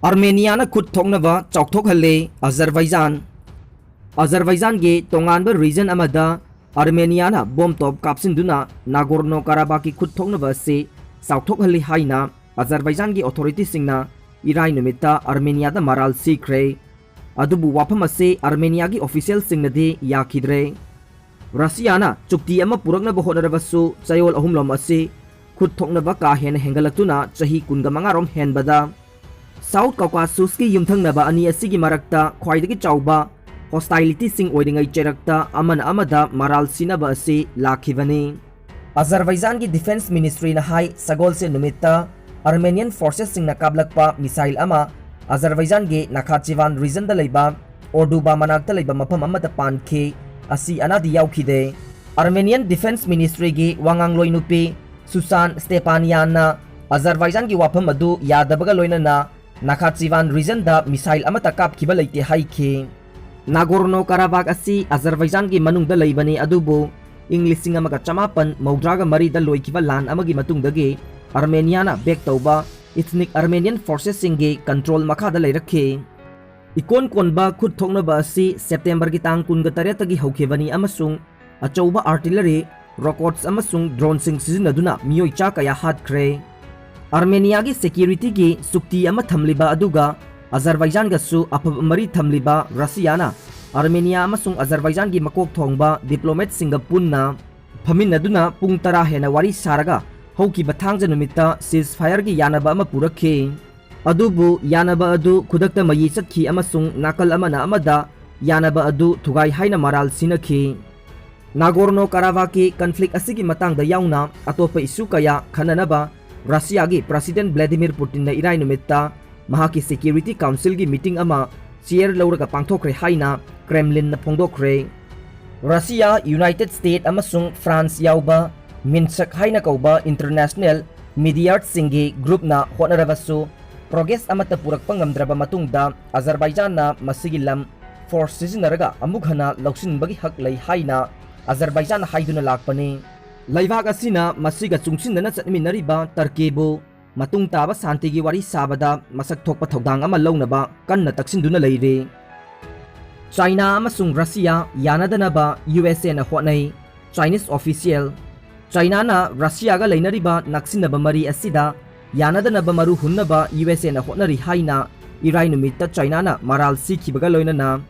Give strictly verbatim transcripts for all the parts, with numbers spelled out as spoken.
ꯑꯥꯔꯃꯦꯅꯤꯌꯥꯅ ꯈꯨꯠ ꯊꯣꯛꯅꯕ ꯆꯥꯎꯊꯣꯛꯍꯜꯂꯦ꯫ ꯑꯖꯔꯕꯥꯏꯖꯥꯟ꯫ ꯑꯖꯔꯕꯥꯏꯖꯥꯟꯒꯤ ꯇꯣꯉꯥꯟꯕ ꯔꯤꯖꯟ ꯑꯃꯗ ꯑꯥꯔꯃꯦꯅꯤꯌꯥꯅ ꯕꯣꯝ ꯇꯣꯞ ꯀꯥꯞꯁꯤꯟꯗꯨꯅ ꯅꯥꯒꯣꯔꯅꯣ ꯀꯥꯔꯥꯕꯥꯛꯀꯤ ꯈꯨꯠ ꯊꯣꯛꯅꯕ ꯑꯁꯤ ꯆꯥꯎꯊꯣꯛꯍꯜꯂꯤ ꯍꯥꯏꯅ ꯑꯖꯔꯕꯥꯏꯖꯥꯟꯒꯤ ꯑꯣꯊꯣꯔꯤꯇꯤꯁꯤꯡꯅ ꯏꯔꯥꯏ ꯅꯨꯃꯤꯠꯇ ꯑꯥꯔꯃꯦꯅꯤꯌꯥꯗ ꯃꯔꯥꯜ ꯁꯤꯈ꯭ꯔꯦ꯫ ꯑꯗꯨꯕꯨ ꯋꯥꯐꯝ ꯑꯁꯤ ꯑꯥꯔꯃꯦꯅꯤꯌꯥꯒꯤ ꯑꯣꯐꯤꯁꯤꯌꯦꯜꯁꯤꯡꯅꯗꯤ ꯌꯥꯈꯤꯗ꯭ꯔꯦ꯫ ꯔꯁꯤꯌꯥꯅ ꯆꯨꯛꯇꯤ ꯑꯃ ꯄꯨꯔꯛꯅꯕ ꯍꯣꯠꯅꯔꯕꯁꯨ ꯆꯌꯣꯜ ꯑꯍꯨꯝꯂꯣꯝ ꯑꯁꯤ ꯈꯨꯠ ꯊꯣꯛꯅꯕ ꯀꯥ ꯍꯦꯟꯅ ꯍꯦꯟꯒꯠꯂꯛꯇꯨꯅ ꯆꯍꯤ ꯀꯨꯟꯒ ꯃꯉꯥꯔꯣꯝ ꯍꯦꯟꯕꯗ ꯁꯥꯎꯠ ꯀꯥꯎꯀꯥꯁꯨꯁꯀꯤ ꯌꯨꯝꯊꯪꯅꯕ ꯑꯅꯤ ꯑꯁꯤꯒꯤ ꯃꯔꯛꯇ ꯈ꯭ꯋꯥꯏꯗꯒꯤ ꯆꯥꯎꯕ ꯍꯣꯁꯇꯥꯏꯂꯤꯇꯤꯁꯤꯡ ꯑꯣꯏꯔꯤꯉꯩ ꯆꯩꯔꯛꯇ ꯑꯃꯅ ꯑꯃꯗ ꯃꯔꯥꯜ ꯁꯤꯅꯕ ꯑꯁꯤ ꯂꯥꯛꯈꯤꯕꯅꯤ꯫ ꯑꯖꯔꯕꯥꯏꯖꯥꯟꯒꯤ ꯗꯤꯐꯦꯟꯁ ꯃꯤꯅꯤꯁꯇ꯭ꯔꯤꯅ ꯍꯥꯏ, ꯁꯒꯣꯜꯁꯦꯟ ꯅꯨꯃꯤꯠꯇ ꯑꯥꯔꯃꯦꯅꯤꯌꯟ ꯐꯣꯔꯁꯦꯁꯁꯤꯡꯅ ꯀꯥꯞꯂꯛꯄ ꯃꯤꯁꯥꯏꯜ ꯑꯃ ꯑꯖꯔꯕꯥꯏꯖꯥꯟꯒꯤ ꯅꯥꯈꯥꯆꯤꯚꯥꯟ ꯔꯤꯖꯟꯗ ꯂꯩꯕ ꯑꯣꯔꯗꯨꯕꯥ ꯃꯅꯥꯛꯇ ꯂꯩꯕ ꯃꯐꯝ ꯑꯃꯗ ꯄꯥꯟꯈꯤ꯫ ꯑꯁꯤ ꯑꯅꯥꯗꯤ ꯌꯥꯎꯈꯤꯗꯦ꯫ ꯑꯥꯔꯃꯦꯅꯤꯌꯟ ꯗꯤꯐꯦꯟꯁ ꯃꯤꯅꯤꯁꯇ꯭ꯔꯤꯒꯤ ꯋꯥꯉꯥꯡꯂꯣꯏ ꯅꯨꯄꯤ ꯁꯨꯁꯥꯟ ꯁ꯭ꯇꯦꯄꯥꯅꯤꯌꯥꯟꯅ ꯑꯖꯔꯕꯥꯏꯖꯥꯟꯒꯤ ꯋꯥꯐꯝ ꯑꯗꯨ ꯌꯥꯗꯕꯒ ꯂꯣꯏꯅꯅ ꯅꯥꯈꯥꯆꯤꯚꯥꯟ ꯔꯤꯖꯟꯗ ꯃꯤꯁꯥꯏꯜ ꯑꯃꯠꯇ ꯀꯥꯞꯈꯤꯕ ꯂꯩꯇꯦ ꯍꯥꯏꯈꯤ꯫ ꯅꯥꯒꯣꯔꯅꯣ ꯀꯥꯔꯥꯕꯥꯛ ꯑꯁꯤ ꯑꯖꯔꯕꯥꯏꯖꯥꯟꯒꯤ ꯃꯅꯨꯡꯗ ꯂꯩꯕꯅꯤ, ꯑꯗꯨꯕꯨ ꯏꯪ ꯂꯤꯁꯤꯡ ꯑꯃꯒ ꯆꯃꯥꯄꯟ ꯃꯧꯗ꯭ꯔꯥꯒ ꯃꯔꯤꯗ ꯂꯣꯏꯈꯤꯕ ꯂꯥꯟ ꯑꯃꯒꯤ ꯃꯇꯨꯡꯗꯒꯤ ꯑꯥꯔꯃꯦꯅꯤꯌꯥꯅ ꯕꯦꯛ ꯇꯧꯕ ꯏꯊꯅꯤꯛ ꯑꯥꯔꯃꯦꯅꯤꯌꯟ ꯐꯣꯔꯁꯦꯁꯁꯤꯡꯒꯤ ꯀꯟꯇ꯭ꯔꯣꯜ ꯃꯈꯥꯗ ꯂꯩꯔꯛꯈꯤ꯫ ꯏꯀꯣꯟ ꯀꯣꯟꯕ ꯈꯨꯠ ꯊꯣꯛꯅꯕ ꯑꯁꯤ ꯁꯦꯞꯇꯦꯝꯕꯔꯒꯤ ꯇꯥꯡ ꯀꯨꯟꯒ ꯇꯔꯦꯠꯇꯒꯤ ꯍꯧꯈꯤꯕꯅꯤ ꯑꯃꯁꯨꯡ ꯑꯆꯧꯕ ꯑꯥꯔꯇꯤꯂꯔꯤ, ꯔꯣꯀꯣꯠꯁ ꯑꯃꯁꯨꯡ ꯗ꯭ꯔꯣꯟꯁꯤꯡ ꯁꯤꯖꯤꯟꯅꯗꯨꯅ ꯃꯤꯑꯣꯏ ꯆꯥ ꯀꯌꯥ ꯍꯥꯠꯈ꯭ꯔꯦ꯫ ꯑꯥꯔꯃꯦꯅꯤꯌꯥꯒꯤ ꯁꯦꯀ꯭ꯌꯨꯔꯤꯇꯤꯒꯤ ꯆꯨꯛꯇꯤ ꯑꯃ ꯊꯝꯂꯤꯕ ꯑꯗꯨꯒ ꯑꯖꯔꯕꯥꯏꯖꯥꯟꯒꯁꯨ ꯑꯐꯕ ꯃꯔꯤ ꯊꯝꯂꯤꯕ ꯔꯁꯤꯌꯥꯅ ꯑꯥꯔꯃꯦꯅꯤꯌꯥ ꯑꯃꯁꯨꯡ ꯑꯖꯔꯕꯥꯏꯖꯥꯟꯒꯤ ꯃꯀꯣꯛ ꯊꯣꯡꯕ ꯗꯤꯄ꯭ꯂꯣꯃꯦꯠꯁꯤꯡꯒ ꯄꯨꯟꯅ ꯐꯝꯃꯤꯟꯅꯗꯨꯅ ꯄꯨꯡ ꯇꯔꯥ ꯍꯦꯟꯅ ꯋꯥꯔꯤ ꯁꯥꯔꯒ ꯍꯧꯈꯤꯕ ꯊꯥꯡꯖ ꯅꯨꯃꯤꯠꯇ ꯁꯤꯖ ꯐꯥꯌꯔꯒꯤ ꯌꯥꯅꯕ ꯑꯃ ꯄꯨꯔꯛꯈꯤ꯫ ꯑꯗꯨꯕꯨ ꯌꯥꯅꯕ ꯑꯗꯨ ꯈꯨꯗꯛꯇ ꯃꯌꯤ ꯆꯠꯈꯤ ꯑꯃꯁꯨꯡ ꯅꯥꯀꯜ ꯑꯃꯅ ꯑꯃꯗ ꯌꯥꯅꯕ ꯑꯗꯨ ꯊꯨꯒꯥꯏ ꯍꯥꯏꯅ ꯃꯔꯥꯜ ꯁꯤꯅꯈꯤ꯫ ꯅꯥꯒꯣꯔꯅꯣ ꯀꯥꯔꯥꯕꯥꯛꯀꯤ ꯀꯟꯐ꯭ꯂꯤꯛ ꯑꯁꯤꯒꯤ ꯃꯇꯥꯡꯗ ꯌꯥꯎꯅ ꯑꯇꯣꯞꯄ ꯏꯁꯨ ꯀꯌꯥ ꯈꯟꯅꯅꯕ ꯔꯁꯤꯌꯥꯒꯤ ꯄ꯭ꯔꯁꯤꯗꯦꯟ ꯚ꯭ꯂꯥꯗꯤꯃꯤꯔ ꯄꯨꯇꯤꯟꯅ ꯏꯔꯥꯏ ꯅꯨꯃꯤꯠꯇ ꯃꯍꯥꯛꯀꯤ ꯁꯦꯀ꯭ꯌꯨꯔꯤꯇꯤ ꯀꯥꯎꯟꯁꯤꯜꯒꯤ ꯃꯤꯇꯤꯡ ꯑꯃ ꯆꯤꯌꯔ ꯂꯧꯔꯒ ꯄꯥꯡꯊꯣꯛꯈ꯭ꯔꯦ ꯍꯥꯏꯅ ꯀ꯭ꯔꯦꯝꯂꯤꯟꯅ ꯐꯣꯡꯗꯣꯛꯈ꯭ꯔꯦ꯫ ꯔꯁꯤꯌꯥ, ꯌꯨꯅꯥꯏꯇꯦꯗ ꯁ꯭ꯇꯦꯠ ꯑꯃꯁꯨꯡ ꯐ꯭ꯔꯥꯟꯁ ꯌꯥꯎꯕ ꯃꯤꯟꯁꯛ ꯍꯥꯏꯅ ꯀꯧꯕ ꯏꯟꯇꯔꯅꯦꯁꯅꯦꯜ ꯃꯤꯗꯤꯌꯥꯔꯁꯤꯡꯒꯤ ꯒ꯭ꯔꯨꯞꯅ ꯍꯣꯠꯅꯔꯕꯁꯨ ꯄ꯭ꯔꯣꯒ꯭ꯔꯦꯁ ꯑꯃꯠꯇ ꯄꯨꯔꯛꯄ ꯉꯝꯗ꯭ꯔꯕ ꯃꯇꯨꯡꯗ ꯑꯖꯔꯕꯥꯏꯖꯥꯟꯅ ꯃꯁꯤꯒꯤ ꯂꯝ ꯐꯣꯔꯁ ꯁꯤꯖꯤꯟꯅꯔꯒ ꯑꯃꯨꯛ ꯍꯟꯅ ꯂꯧꯁꯤꯟꯕꯒꯤ ꯍꯛ ꯂꯩ ꯍꯥꯏꯅ ꯑꯖꯔꯕꯥꯏꯖꯥꯟꯅ ꯍꯥꯏꯗꯨꯅ ꯂꯥꯛꯄꯅꯤ꯫ ꯂꯩꯕꯥꯛ ꯑꯁꯤꯅ ꯃꯁꯤꯒ ꯆꯨꯡꯁꯤꯟꯅꯅ ꯆꯠꯃꯤꯟꯅꯔꯤꯕ ꯇꯔꯀꯤꯕꯨ ꯃꯇꯨꯡ ꯇꯥꯕ ꯁꯥꯟꯇꯤꯒꯤ ꯋꯥꯔꯤ ꯁꯥꯕꯗ ꯃꯁꯛ ꯊꯣꯛꯄ ꯊꯧꯗꯥꯡ ꯑꯃ ꯂꯧꯅꯕ ꯀꯟꯅ ꯇꯛꯁꯤꯟꯗꯨꯅ ꯂꯩꯔꯤ꯫ ꯆꯥꯏꯅꯥ ꯑꯃꯁꯨꯡ ꯔꯁꯤꯌꯥ ꯌꯥꯅꯗꯅꯕ ꯌꯨ ꯑꯦꯁ ꯑꯦꯅ ꯍꯣꯠꯅꯩ꯫ Chinese official. ꯆꯥꯏꯅꯥꯅ ꯔꯁꯤꯌꯥꯒ ꯂꯩꯅꯔꯤꯕ ꯅꯛꯁꯤꯟꯅꯕ ꯃꯔꯤ ꯑꯁꯤꯗ ꯌꯥꯅꯗꯅꯕ ꯃꯔꯨ ꯍꯨꯟꯅꯕ ꯌꯨ ꯑꯦꯁ ꯑꯦꯅ ꯍꯣꯠꯅꯔꯤ ꯍꯥꯏꯅ ꯏꯔꯥꯏ ꯅꯨꯃꯤꯠꯇ ꯆꯥꯏꯅꯥꯅ ꯃꯔꯥꯜ ꯁꯤꯈꯤꯕꯒ ꯂꯣꯏꯅꯅ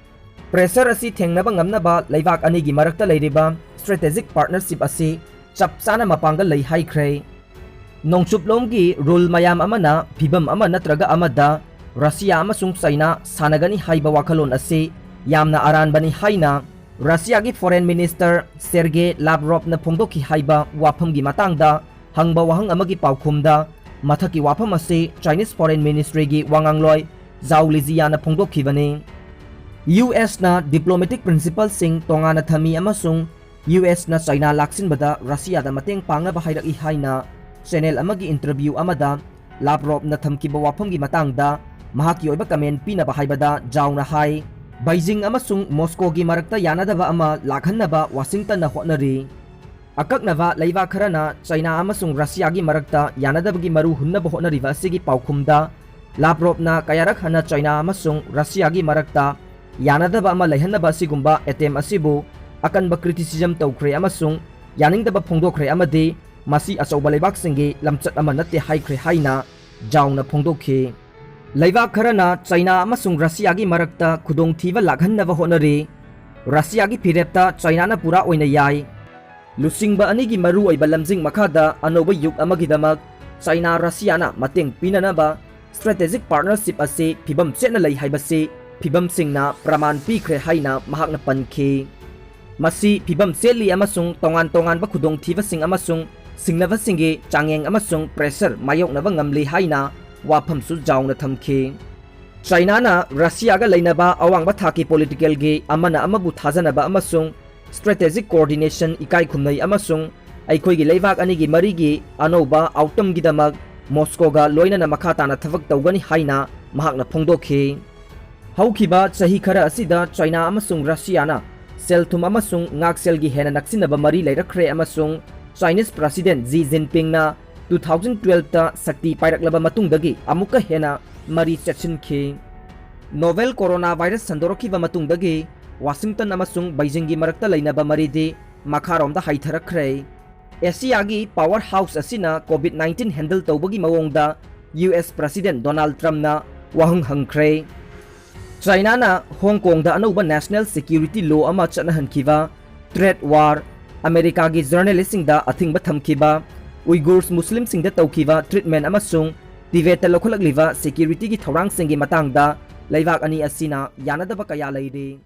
ꯄ꯭ꯔꯦꯁꯔ ꯑꯁꯤ ꯊꯦꯡꯅꯕ ꯉꯝꯅꯕ ꯂꯩꯕꯥꯛ ꯑꯅꯤꯒꯤ ꯃꯔꯛꯇ ꯂꯩꯔꯤꯕ ꯁ꯭ꯇ꯭ꯔꯦꯇꯦꯖꯤꯛ ꯄꯥꯔꯠꯅꯔꯁꯤꯞ ꯑꯁꯤ ꯆꯞ ꯆꯥꯅ ꯃꯄꯥꯡꯒꯜ ꯂꯩ ꯍꯥꯏꯈ꯭ꯔꯦ꯫ ꯅꯣꯡꯆꯨꯞꯂꯣꯝꯒꯤ ꯔꯨꯜ ꯃꯌꯥꯝ ꯑꯃꯅ ꯐꯤꯚꯝ ꯑꯃ ꯅꯠꯇ꯭ꯔꯒ ꯑꯃꯗ ꯔꯁꯤꯌꯥ ꯑꯃꯁꯨꯡ ꯆꯥꯏꯅꯥ ꯁꯥꯟꯅꯒꯅꯤ ꯍꯥꯏꯕ ꯋꯥꯈꯜꯂꯣꯟ ꯑꯁꯤ ꯌꯥꯝꯅ ꯑꯔꯥꯟꯕꯅꯤ ꯍꯥꯏꯅ ꯔꯁꯤꯌꯥꯒꯤ ꯐꯣꯔꯦꯟ ꯃꯤꯅꯤꯁꯇꯔ ꯁꯦꯔꯒꯦ ꯂꯥꯚꯔꯣꯚꯅ ꯐꯣꯡꯗꯣꯛꯈꯤ ꯍꯥꯏꯕ ꯋꯥꯐꯝꯒꯤ ꯃꯇꯥꯡꯗ ꯍꯪꯕ ꯋꯥꯍꯪ ꯑꯃꯒꯤ ꯄꯥꯎꯈꯨꯝꯗ ꯃꯊꯛꯀꯤ ꯋꯥꯐꯝ ꯑꯁꯤ ꯆꯥꯏꯅꯤꯁ ꯐꯣꯔꯦꯟ ꯃꯤꯅꯤꯁꯇ꯭ꯔꯤꯒꯤ ꯋꯥꯉꯥꯡꯂꯣꯏ ꯖꯥꯎ ꯂꯤꯖꯤꯌꯥꯅ ꯐꯣꯡꯗꯣꯛꯈꯤꯕꯅꯤ꯫ ꯌꯨ ꯑꯦꯁꯅ ꯗꯤꯄ꯭ꯂꯣꯃꯦꯇꯤꯛ ꯄ꯭ꯔꯤꯟꯁꯤꯄꯜꯁꯤꯡ ꯇꯣꯉꯥꯟꯅ ꯊꯝꯃꯤ ꯑꯃꯁꯨꯡ ꯌꯨ ꯑꯦꯁꯅ ꯆꯥꯏꯅꯥ ꯂꯥꯛꯁꯤꯟꯕꯗ ꯔꯁꯤꯌꯥꯗ ꯃꯇꯦꯡ ꯄꯥꯡꯅꯕ ꯍꯥꯏꯔꯛꯏ ꯍꯥꯏꯅ ꯆꯦꯅꯦꯜ ꯑꯃꯒꯤ ꯏꯟꯇꯔꯚ꯭ꯌꯨ ꯑꯃꯗ ꯂꯥꯚꯔꯣꯚꯅ ꯊꯝꯈꯤꯕ ꯋꯥꯐꯝꯒꯤ ꯃꯇꯥꯡꯗ ꯃꯍꯥꯛꯀꯤ ꯑꯣꯏꯕ ꯀꯃꯦꯟ ꯄꯤꯅꯕ ꯍꯥꯏꯕꯗ ꯖꯥꯎꯅ ꯍꯥꯏ, ꯕꯩꯖꯤꯡ ꯑꯃꯁꯨꯡ ꯃꯣꯁꯀꯣꯒꯤ ꯃꯔꯛꯇ ꯌꯥꯅꯗꯕ ꯑꯃ ꯂꯥꯛꯍꯟꯅꯕ ꯋꯥꯁꯤꯡꯇꯟꯅ ꯍꯣꯠꯅꯔꯤ꯫ ꯑꯀꯛꯅꯕ ꯂꯩꯕꯥꯛ ꯈꯔꯅ ꯆꯥꯏꯅꯥ ꯑꯃꯁꯨꯡ ꯔꯁꯤꯌꯥꯒꯤ ꯃꯔꯛꯇ ꯌꯥꯅꯗꯕꯒꯤ ꯃꯔꯨ ꯍꯨꯟꯅꯕ ꯍꯣꯠꯅꯔꯤꯕ ꯑꯁꯤꯒꯤ ꯄꯥꯎꯈꯨꯝꯗ, ꯂꯥꯚꯔꯣꯚꯅ ꯀꯌꯥꯔꯛ ꯍꯟꯅ ꯆꯥꯏꯅꯥ ꯑꯃꯁꯨꯡ ꯔꯁꯤꯌꯥꯒꯤ ꯃꯔꯛꯇ ꯌꯥꯅꯗꯕ ꯑꯃ ꯂꯩꯍꯟꯅꯕ ꯑꯁꯤꯒꯨꯝꯕ ꯑꯦꯇꯦꯝ ꯑꯁꯤꯕꯨ ꯑꯀꯟꯕ ꯀ꯭ꯔꯤꯇꯤꯁꯤꯖꯝ ꯇꯧꯈ꯭ꯔꯦ ꯑꯃꯁꯨꯡ ꯌꯥꯅꯤꯡꯗꯕ ꯐꯣꯡꯗꯣꯛꯈ꯭ꯔꯦ ꯑꯃꯗꯤ ꯃꯁꯤ ꯑꯆꯧꯕ ꯂꯩꯕꯥꯛꯁꯤꯡꯒꯤ ꯂꯝꯆꯠ ꯑꯃ ꯅꯠꯇꯦ ꯍꯥꯏꯈ꯭ꯔꯦ ꯍꯥꯏꯅ ꯖꯥꯎꯅ ꯐꯣꯡꯗꯣꯛꯈꯤ꯫ ꯂꯩꯕꯥꯛ ꯈꯔꯅ ꯆꯥꯏꯅꯥ ꯑꯃꯁꯨꯡ ꯔꯁꯤꯌꯥꯒꯤ ꯃꯔꯛꯇ ꯈꯨꯗꯣꯡꯊꯤꯕ ꯂꯥꯛꯍꯟꯅꯕ ꯍꯣꯠꯅꯔꯤ꯫ ꯔꯁꯤꯌꯥꯒꯤ ꯐꯤꯔꯦꯞꯇ ꯆꯥꯏꯅꯥꯅ ꯄꯨꯔꯥ ꯑꯣꯏꯅ ꯌꯥꯏ꯫ ꯂꯨꯆꯤꯡꯕ ꯑꯅꯤꯒꯤ ꯃꯔꯨꯑꯣꯏꯕ ꯂꯝꯖꯤꯡ ꯃꯈꯥꯗ ꯑꯅꯧꯕ ꯌꯨꯒ ꯑꯃꯒꯤꯗꯃꯛ ꯆꯥꯏꯅꯥ ꯔꯁꯤꯌꯥꯅ ꯃꯇꯦꯡ ꯄꯤꯅꯅꯕ ꯁ꯭ꯇ꯭ꯔꯦꯇꯦꯖꯤꯛ ꯄꯥꯔꯠꯅꯔꯁꯤꯞ ꯑꯁꯤ ꯐꯤꯕꯝ ꯆꯦꯠꯅ ꯂꯩ ꯍꯥꯏꯕꯁꯤ ꯐꯤꯕꯝꯁꯤꯡꯅ ꯄ꯭ꯔꯃꯥꯟ ꯄꯤꯈ꯭ꯔꯦ ꯍꯥꯏꯅ ꯃꯍꯥꯛꯅ ꯄꯟꯈꯤ꯫ ꯃꯁꯤ ꯐꯤꯕꯝ ꯆꯦꯠꯂꯤ ꯑꯃꯁꯨꯡ ꯇꯣꯉꯥꯟ ꯇꯣꯉꯥꯟꯕ ꯈꯨꯗꯣꯡꯊꯤꯕꯁꯤꯡ ꯑꯃꯁꯨꯡ ꯁꯤꯡꯅꯕꯁꯤꯡꯒꯤ ꯆꯥꯡꯌꯦꯡ ꯑꯃꯁꯨꯡ ꯄ꯭ꯔꯦꯁꯔ ꯃꯥꯌꯣꯛꯅꯕ ꯉꯝꯂꯤ ꯍꯥꯏꯅ ꯋꯥꯐꯝꯁꯨ ꯖꯥꯎꯅ ꯊꯝꯈꯤ꯫ ꯆꯥꯏꯅꯥꯅ ꯔꯁꯤꯌꯥꯒ ꯂꯩꯅꯕ ꯑꯋꯥꯡꯕ ꯊꯥꯛꯀꯤ ꯄꯣꯂꯤꯇꯤꯀꯦꯜꯒꯤ ꯑꯃꯅ ꯑꯃꯕꯨ ꯊꯥꯖꯅꯕ ꯑꯃꯁꯨꯡ ꯁ꯭ꯇ꯭ꯔꯦꯇꯦꯖꯤꯛ ꯀꯣꯑꯣꯔꯗꯤꯅꯦꯁꯟ ꯏꯀꯥꯏ ꯈꯨꯝꯅꯩ ꯑꯃꯁꯨꯡ ꯑꯩꯈꯣꯏꯒꯤ ꯂꯩꯕꯥꯛ ꯑꯅꯤꯒꯤ ꯃꯔꯤꯒꯤ ꯑꯅꯧꯕ ꯑꯥꯎꯠꯀꯝꯒꯤꯗꯃꯛ ꯃꯣꯁꯀꯣꯒ ꯂꯣꯏꯅꯅ ꯃꯈꯥ ꯇꯥꯅ ꯊꯕꯛ ꯇꯧꯒꯅꯤ ꯍꯥꯏꯅ ꯃꯍꯥꯛꯅ ꯐꯣꯡꯗꯣꯛꯈꯤ꯫ ꯍꯧꯈꯤꯕ ꯆꯍꯤ ꯈꯔ ꯑꯁꯤꯗ ꯆꯥꯏꯅꯥ ꯑꯃꯁꯨꯡ ꯔꯁꯤꯌꯥꯅ ꯁꯦꯜ-ꯊꯨꯝ ꯑꯃꯁꯨꯡ ꯉꯥꯛꯁꯦꯜꯒꯤ ꯍꯦꯟꯅ ꯅꯛꯁꯤꯟꯅꯕ ꯃꯔꯤ ꯂꯩꯔꯛꯈ꯭ꯔꯦ ꯑꯃꯁꯨꯡ ꯆꯥꯏꯅꯤꯁ ꯄ꯭ꯔꯁꯤꯗꯦꯟꯠ ꯖꯤ ꯖꯤꯟꯄꯤꯡꯅ ꯇꯨ ꯊꯥꯎꯖꯟ ꯇꯨꯋꯦꯜꯐꯇ ꯁꯛꯇꯤ ꯄꯥꯏꯔꯛꯂꯕ ꯃꯇꯨꯡꯗꯒꯤ ꯑꯃꯨꯛꯀ ꯍꯦꯟꯅ ꯃꯔꯤ ꯆꯠꯁꯤꯟꯈꯤ꯫ Novel corona virus ꯁꯟꯗꯣꯔꯛꯈꯤꯕ ꯃꯇꯨꯡꯗꯒꯤ ꯋꯥꯁꯤꯡꯇꯟ ꯑꯃꯁꯨꯡ ꯕꯩꯖꯤꯡꯒꯤ ꯃꯔꯛꯇ ꯂꯩꯅꯕ ꯃꯔꯤꯗꯤ ꯃꯈꯥꯔꯣꯝꯗ ꯍꯩꯊꯔꯛꯈ꯭ꯔꯦ꯫ ꯑꯦꯁꯤꯌꯥꯒꯤ power house ꯑꯁꯤꯅ COVID nineteen handle ꯇꯧꯕꯒꯤ ꯃꯑꯣꯡꯗ ꯌꯨ ꯑꯦꯁ President Donald Trumpꯅ ꯋꯥꯍꯪ ꯍꯪꯈ꯭ꯔꯦ꯫ ꯆꯥꯏꯅꯥꯅ ꯍꯣꯡ ꯀꯣꯡꯗ ꯑꯅꯧꯕ national security law ꯑꯃ ꯆꯠꯅꯍꯟꯈꯤꯕ, trade war, ꯑꯃꯦꯔꯤꯀꯥꯒꯤ journalistꯁꯤꯡꯗ ꯑꯊꯤꯡꯕ ꯊꯝꯈꯤꯕ, Uyghurs Muslimꯁꯤꯡꯗ ꯇꯧꯈꯤꯕ treatment ꯑꯃꯁꯨꯡ ꯇꯤꯕꯦꯠꯇ ꯂꯧꯈꯠꯂꯛꯂꯤꯕ securityꯒꯤ ꯊꯧꯔꯥꯡꯁꯤꯡꯒꯤ ꯃꯇꯥꯡꯗ ꯂꯩꯕꯥꯛ ꯑꯅꯤ ꯑꯁꯤꯅ ꯌꯥꯅꯗꯕ ꯀꯌꯥ ꯂꯩꯔꯤ꯫